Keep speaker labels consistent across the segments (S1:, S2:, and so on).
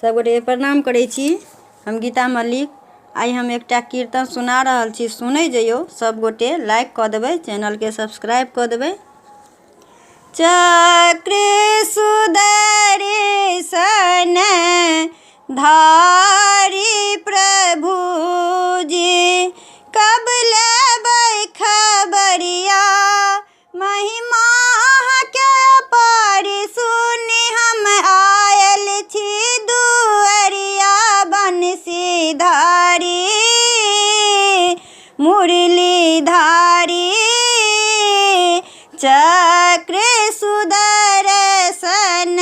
S1: सभगोटेके प्रणाम करै छी। हम गीता मल्लिक। आइ हम एकटा कीर्तन सुना रहल छी, सुनै जइयौ सभगोटे। लाइक कऽ देबै, चैनलके सब्सक्राइब कऽ देबै। चक्र सुदर्शन धारी प्रभुजी, कब लेबै खबरिया? महिमा अहाँके अपार सुनि हम आयल छी दुअरिया। बंशीधारी मुरलीधारी, चक्र सुदर्शन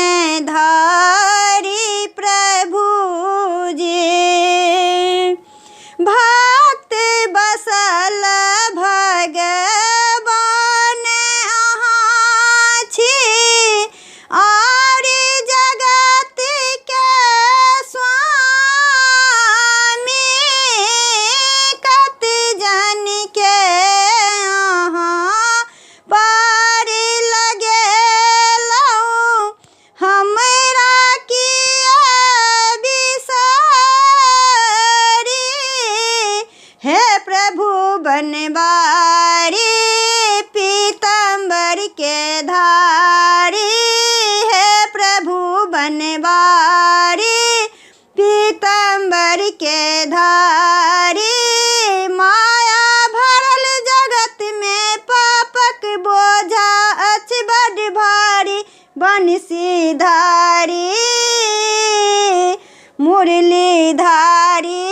S1: धारी प्रभुजी। भक्त बसल भगवान अहाँ छी और जगत के स्वामी। कत जन के अहाँ पार लगेलहुँ, हमरा किया बिसारी? हे प्रभु बनवारी, पीताम्बर के धारी, हे प्रभु बनवारी, पीताम्बर के धारी। माया भरल जगत में पापक बोझा अछि बड भारी। बंशीधारी मुरलीधारी,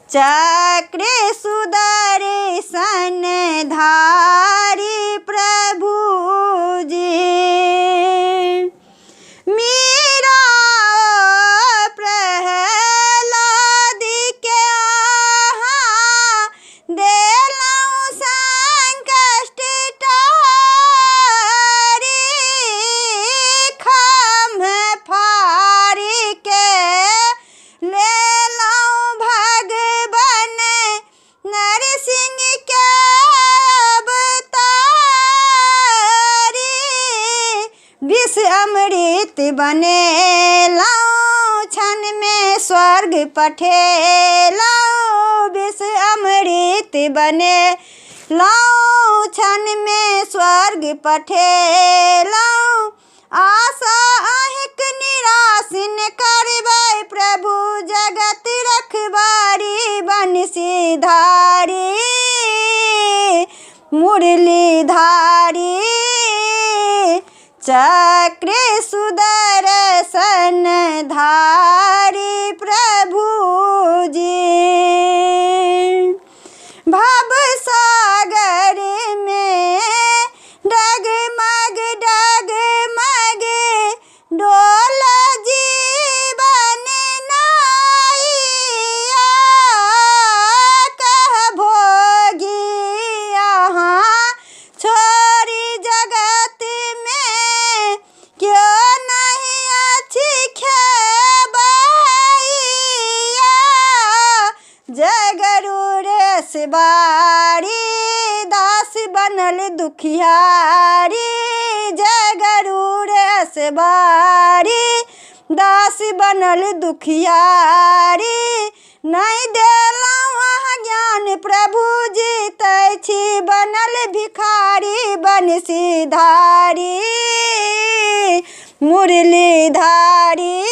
S1: चक्र सुदर्शन धारी प्रभुजी। मीरा प्रहलाद के अहाँ देलहुँ संकष्ट टारी, खम्ह फाड़ि के लेलहुँ भगवान नरसिंह के अवतारी। विष अमृत बनेलहुँ, क्षणमे स्वर्ग पठेलहुँ। विष अमृत बनेलहुँ, क्षणमे स्वर्ग पठेलहुँ। आशा अहिक निराश न करबै प्रभु जगत रखबारी। बंशीधारी मुरलीधारी, चक्र सुदर्शन धारी प्रभुजी। भव सागर में डगमग डगमग डोल जीवन नैया, कह भोगी अहाँ छोड़ि जगत में क्यो नहीं अछि खेबैया। जय गरुड़ असवारी, दास बनल दुखियारी। जय गरुड़ असवारी, दास बनल दुखियारी। नहि देलहुँ अहाँ ज्ञान प्रभुजी, तै छी बनल भिखारी। बंशीधारी मुरलीधारी,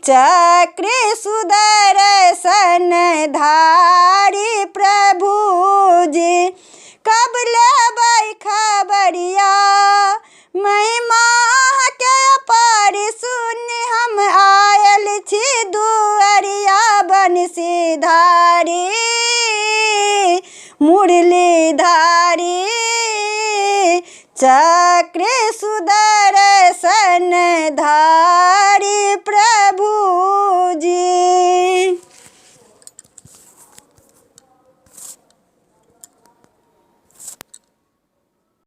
S1: चक्र सुदर्शन धारी प्रभुजी। कब लेबै खबरिया? महिमा अहाँके अपार सुनि हम आयल छी दुअरिया। बंशीधारी मुरलीधारी, चक्र सुदर्शन धारी।